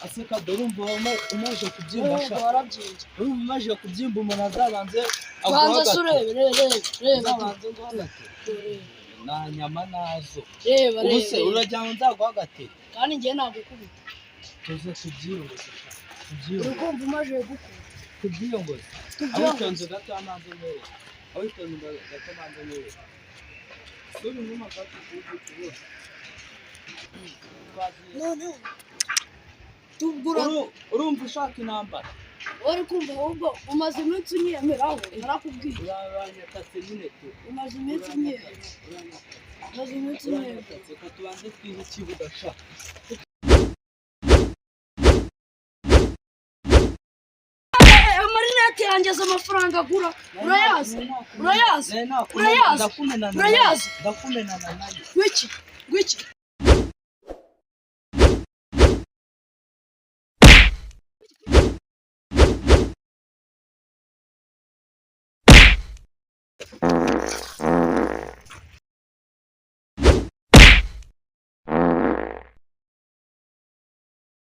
Aseka, dore urumva umaze kubyimba Wowe sha. warabyimbye. Urumva umaze kubyimba, umuntu azabanze Banza aguhe se urebe, reba, reba, reba. Azabanze nguhe agate. Dore. Nta nyama nazo. Reba. Ubu se Reba. uragira ngo nzaguhe agate? Kandi njyewe nagukubita. Tuze tubyiyongoze sha. Uri Tubyiyongoze. kumva umaze gukura? Tubyiyongoze. Aho Tubyiyongoze. witonze gato amazi mwereke. Aho witonze gato amazi mwereke. Sura inyuma gato kubona. Twagiye. Noneho tugura. Urumva ushaka intambara? Wari kumva ahubwo umaze iminsi unyiyemeraho, narakubwiye. Uranyatatse nyine tu. Umaze iminsi unyiyemera, umaze iminsi unyiyemera. Uranyatatse, ko tubanze twihe ikibuga sha. Amarinete yanjye azi amafaranga agura, urayazi? Urayazi? Urayazi? Ndakumenana. Urayazi? Ndakumenana nayo. Gwiki gwiki.